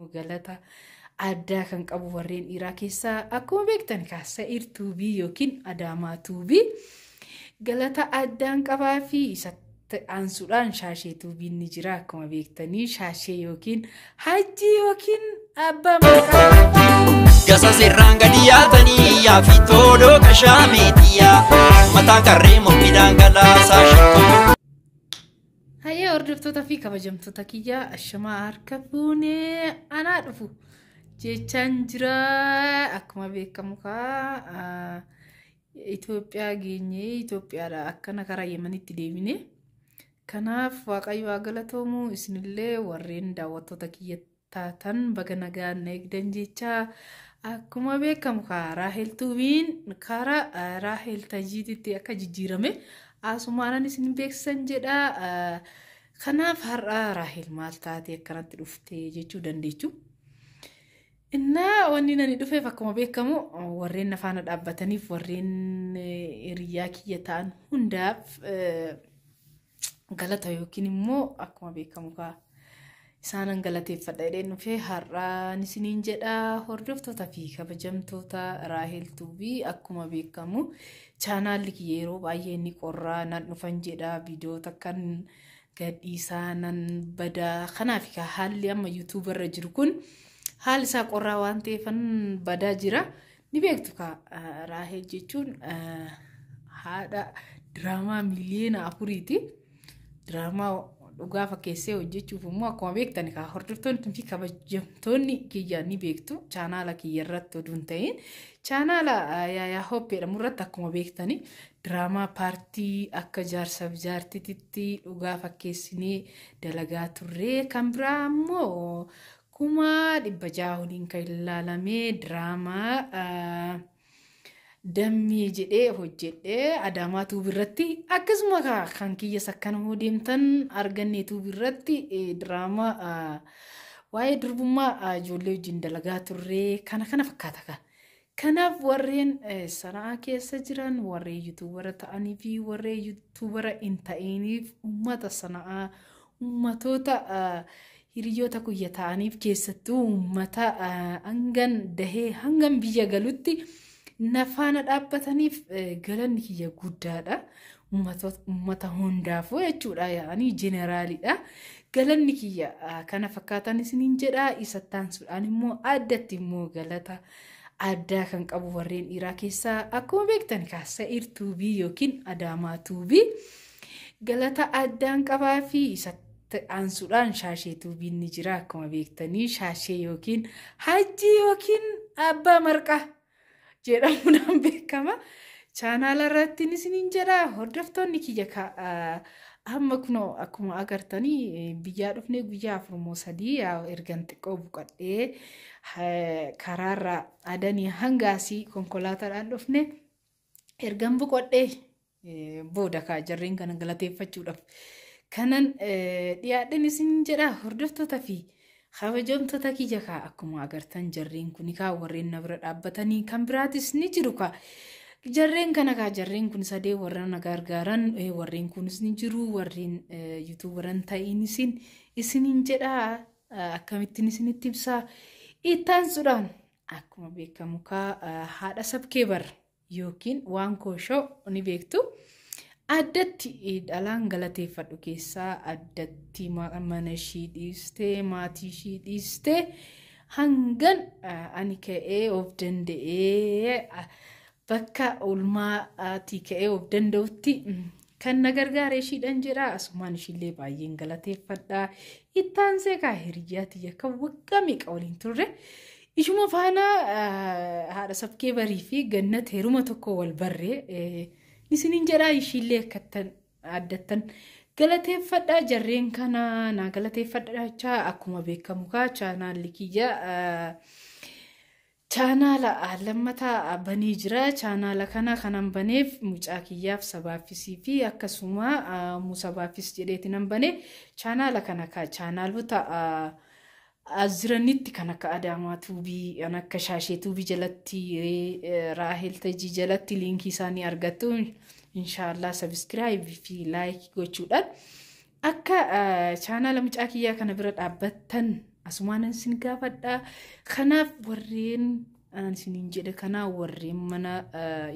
Galata addaa kan qabu warreen dhiiraa keessaa akkuma beektan Sa'iir Tuubii yookiin Adaamaa Tuubii galata addaan qabaa fi isatti aansuudhaan Shaashee Tuubiin ni jira, akkuma beektanii Shaashee yookiin Hajji yookiin Abbaa Maqaa. Gasa sirraan gadi yaatanii yaa fi toodoo qashaameetiyaa mataan qarree mormidhaan galaasaa shittoo. Hayyaa, hordoftoota fi kabajamtoota kiyyaa, ashamaa, harka fuunee, anaa dhufu jechaan jira. Akkuma beekamu kaa Itoophiyaa geenyee, Itoophiyaadha akkana karaa Yemenitti deebine. Kanaaf Waaqayyo haa galatoomu. Isinillee warreen daawwattoota kiyya taatan baga nagaan na eegdan jecha. Akkuma beekamu kaa Raahel Tuubiin karaa Raahel Tajiititti akka jijjiirame asumaanan isin beeksisan jedha. Kanaaf har'a Raahel maal taate akkanatti dhufte jechuu dandeechu. Innaa wanni nani dhufeef, akkuma beekamu, warreen na faana dhaabbataniif, warreen hiriyaa kiyya ta'an hundaaf galata yookiin immoo akkuma beekamu kaa isaanan galateeffadha jedheen dhufee har'aan isiniin jedha. Hordoftoota fi kabajamtoota Raahel Tuubii, akkuma beekamu chaanaalli kiyya yeroo baay'ee ni qorraa nan dhufan jedha, viidiyoota kan gadhiisaa nan badaa. Kanaaf haalli amma YouTube irra jiru kun haalli isaa qorraa waan ta'eefan badaa jira. Ni beektu kaa, Raahel jechuun haadha diraamaa 4 miliyoona. Diraamaa dhugaa fakkeessee hojjechuuf immoo akkuma beektan kaa hordoftoonni fi kabajamtoonni kiyya ni beektu, chaanaala kiyya irratti oduu hin ta'in chaanaala Yaayaa Hoop jedhamu irratti akkuma beektani diraamaa paartii akka jaarsaaf jaartititti dhugaa fakkeessinee dalagaa turre. Kan biraa immoo 600,000 oliin kan ilaalamee diraamaa Dammee jedhee hojjedhee Adaamaa Tuubii irratti, akkasuma kan kiyyas akkana deemtan arganne Tuubii irratti diraamaa waa'ee durbummaa ijoollee wajjin dalagaa turre, kana kana fakkaata kaa. Kanaaf warreen Sana'aa keessa jiran, warreen YouTubera ta'anii fi warreen YouTubera hin ta'iniif, uummata Sana'aa, uummatoota hiriyoota kiyya ta'aniif, keessattuu uummata hangan dahee hangan biyya galutti na faana dhaabbataniif galanni kiyya guddaadha. Uummata hundaafuu jechuudha, yaa'anii jeneraalidha. Galanni kiyya kana fakkaatan isiniin jedha. Isa taansuudhaan immoo addatti immoo galata addaa kan qabu warreen dhiiraa keessaa akkuma beektan Sa'iir Tuubii yookiin Adaamaa Tuubii galata addaan qabaa fi isatti aansuudhaan Shaashee Tuubiin ni jira, akkuma beektanii Shaashee yookiin Hajji yookiin Abbaa Marqaa jedhamuudhaan beekama. Chaanaala irratti isiniin jedha, hordoftoonni kiyya, amma kunoo akkuma agartanii biyyaa dhufnee guyyaa 4 moo 3 ergan xiqqoo buqadhee karaarraa Adanii hanga asii konkolaataadhaan dhufne ergan boqodhee booda kaa jarreen kana galateeffachuudhaaf kanan dhiyaadhen isin jedha. Hordoftoota fi kabajamtoota kiyya kaa, akkuma agartan jarreen kun kaa warreen na bira dhaabbatanii, kan biraatis ni jiru kaa. Jarreen kana kaa, jarreen kun sadee warra na gargaaran, warreen kunis ni jiru, warreen YouTuberan ta'in isin isiniin jedha, akkamittiin isinitti ibsaa. Ittaansuudhaan akkuma beekamu kaa haadha sabkeebar yookiin waan kooshoo ni beektu. Addatti dhalaan galateeffadhu keessaa addatti mana ishii dhiistee, maatii ishii dhiistee, hangan ani ka'ee of danda'ee bakka oolmaatii ka'ee of danda'utti kan na gargaare ishiidhaan jedha. Asumaan ishiillee baay'een galateeffadha. Ittaansee kaa hiriyyaa tiyya kan waggaa meeqa waliin turre, ishuma faana haadha sabkee barii fi Gannat heeruma tokko wal barree isiniin jedha. Ishiillee akkattan addattan galateeffadha. Jarreen kana naa galateeffadha jechaa, akkuma beekamu kaa chaanaalli kiyya chaanaala lammataa banee jira. Chaanaala kana kanan baneef mucaa kiyyaaf sabaafisii fi akkasuma musabaafis jedheeti nan bane. Chaanaala kana ka chaanaalota as jiranitti kan akka Adaamaa Tuubii, kan akka Shaashee Tuubii jalatti, Raahel Tajii jalatti liinkii isaanii argattu. Inshaallah subscribe fi like gochuudhaan akka chaanaala mucaa kiyyaa kana bira dhaabbattan. Asumaan isin gaafadha. Kanaaf warreen anan isiniin jedhe kana, warreen mana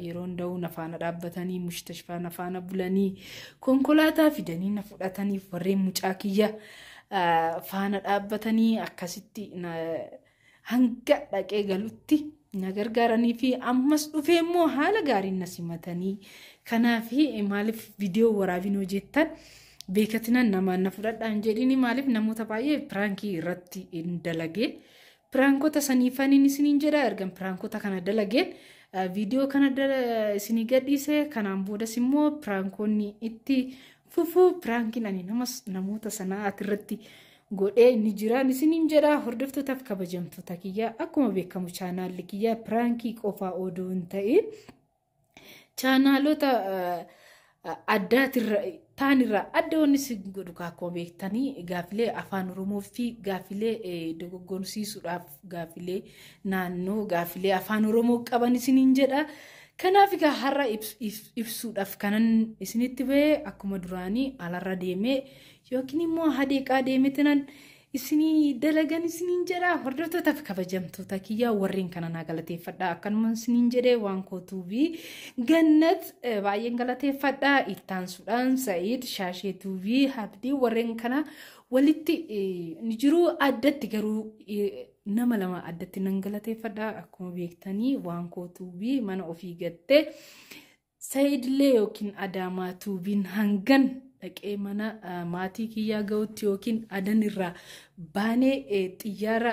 yeroo da'uu na faana dhaabbatanii, mustashfaa na faana bulanii, konkolaataa fidanii na fudhataniif, warreen mucaa kiyya faana dhaabbatanii akkasitti hanga dhaqee galutti na gargaaranii fi ammas dhufee immoo haala gaariin na simatanii, kanaaf maaliif viidiyoo waraabin hojjettan beekatinan namaan na fudhadhaan jedhini. Maaliif namoota baay'ee piraankii irratti hin dalagee, piraankota saniifaniin isiniin jedha. Ergan piraankota kana dalageen viidiyoo kana isinii gadhiise. Kanaan boodas immoo piraankonni itti fufuu, piraankiin ani namoota sanaa irratti godhee ni jiraan isiniin jedha. Hordoftootaaf kabajamtoota kiyya, akkuma beekamu chaanaalli kiyya piraankii qofaa odoo hin ta'in chaanaalota addaatirra taanirraa adda wanni isin godhu, akkuma beektanii, gaafilee afaan Oromoo fi gaafilee dogoggorsiisuudhaaf, gaafilee naannoo, gaafilee afaan Oromoo qaban isiniin jedha. Kanaaf egaa har'a ibsuudhaaf kanan isinitti bahee, akkuma duraanii alarra deemee yookiin immoo hadeeqaa deemetinan isinii dalagan isiniin jedha. Hordoftootaaf kabajamtoota kiyya, warreen kana naa galateeffadha. Akkanuma isiniin jedhe, waan kootuubii Gannat baay'een galateeffadha. Ittaansuudhaan Sa'iid Shaashee Tuubii, Habdii, warreen kana walitti ni jiru. Addatti garuu nama lama addatti nan galateeffadha. Akkuma beektanii waan kootuubii mana ofii gattee, Sa'iidillee yookiin Adaamaa Tuubiin hangan dhaqee mana maatii kiyyaa ga'utti yookiin Adan irraa baanee xiyyaara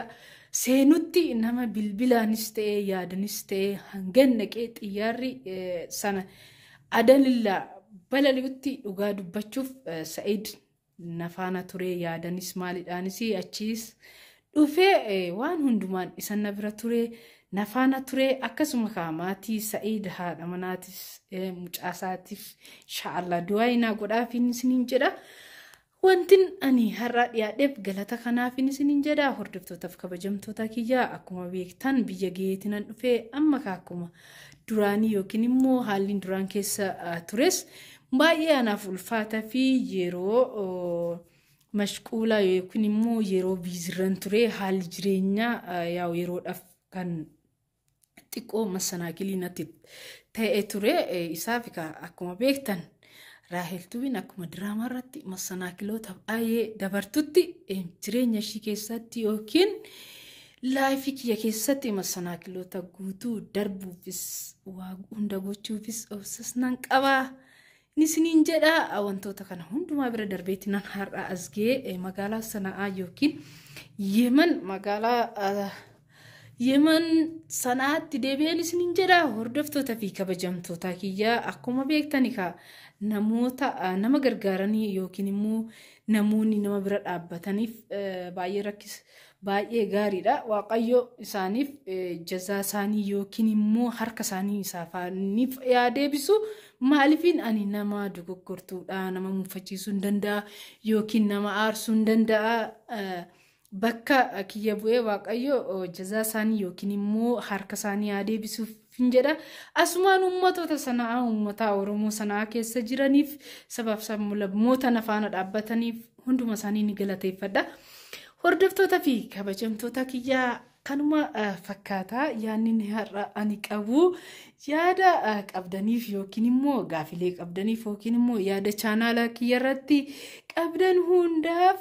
seenutti nama bilbilaanis ta'ee yaadanis ta'ee hangan dhaqee xiyyaarri sana Adanillaa balali'utti, dhugaa dubbachuuf Sa'iid nafaana ture. Yaadanis maalidhaanis achiis dhufee waan hundumaan isa na bira ture, nafaana ture. Akkasuma kaa maatii Sa'iid, haadha manaatis mucaasaatiif inshaallah du'aa naa godhaafiin isiniin jedha. Wantin ani har'a dhiyaadheef galata kanaafin isiniin jedha. Hordoftootaaf kabajamtoota kiyya, akkuma beektan biyya gaheetinan dhufee, amma akkuma duraanii yookiin immoo haalli duraan keessa tures baay'ee anaaf ulfaataa fi yeroo mashquulaa yookiin immoo yeroo biizirran ture, haalli jireenyaa yaa'u yeroodhaaf kan xiqqoo massanaakilii natti ta'e ture. Isaaf akkuma beektan Raahel Tubiin akkuma diraamaa irratti massanaakiloota baay'ee dabartutti, jireenya ishii keessatti yookiin laayifii kiyya keessatti massanaakiloota guutuu darbuufis waa hunda gochuufis obsas nan qabaa. Inni isiniin jedha, wantoota kana hundumaa bira darbeetti nan har'a as ga'ee magaalaa Sana'aa yookiin Yemen, magaalaa Yemen Sanaatti deebi'een isiniin jedha. Hordoftoota fi kabajamtoota kiyya, akkuma beektani kaa namoota nama gargaaranii yookiin immoo namoonni nama bira dhaabbataniif baay'ee rakkis, baay'ee gaariidha. Waaqayyo isaaniif jazaa isaanii yookiin immoo harka isaanii isaaniif yaa deebisu. Maaliifin ani nama dogoggortuudha, nama mufachiisuu hin danda'a yookiin nama aarsuu hin danda'a. Bakka kiyya bu'ee Waaqayyo jazaa isaanii yookiin immoo harka isaanii haa deebisuuf hin jedha. Asumaan uummatoota Sanaa, uummata Oromoo Sanaa keessa jiraniif, sabaaf sablammoota na faana dhaabbataniif hunduma isaanii ni galateeffadha. Hordoftoota fi kabajamtoota kiyyaa, kanuma fakkaataa yaadni har'a ani qabu. Yaada qabdaniif yookiin immoo gaafilee qabdaniif yookiin immoo yaada chaanaala kiyya irratti qabdan hundaaf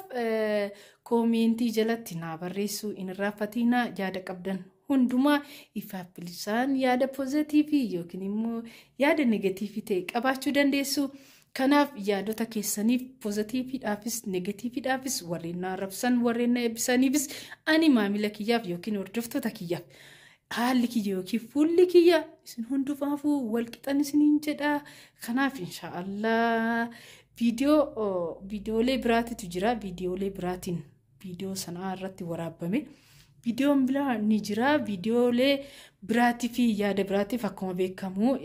koomentii jalatti naa barreessuu hin irraanfatinaa. Yaada qabdan hundumaa ifaaf bilisaan, yaada poozitiivii yookiin immoo yaada negatiivii ta'e qabaachuu dandeessu. Kanaaf yaadota keessaniif poozitiiviidhaafis negatiiviidhaafis, warreen na arrabsan, warreen na eebbisaniifis, ani maamila kiyyaaf yookiin hordoftoota kiyyaaf haalli kiyya yookiin fuulli kiyya isin hundumaafuu wal qixan isiniin jedha. Kanaaf inshaallah viidiyoolee biraatitu jira, viidiyoolee biraatiin viidiyoo Sanaa irratti waraabame. Viidiyoon biraa ni jira. Viidiyoolee biraatii fi yaada biraatiif akkuma beekamu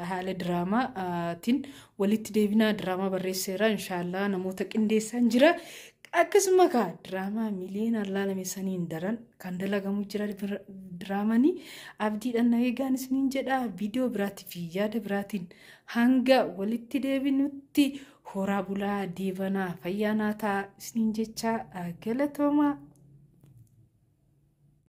haala diraamaatiin walitti deebinaa. Diraamaa barreesseera, inshaallah namoota qindeessan jira. Akkasuma kaa diraamaa miliyoonaan laalame saniin daran kan dalagamu jira diraamanii. Abdiidhaan na eegaan isiniin jedha. Viidiyoo biraatii fi yaada biraatiin hanga walitti deebinutti horaa bulaa, deebanaa, fayyaa naa ta'a isiniin jecha, galatooma.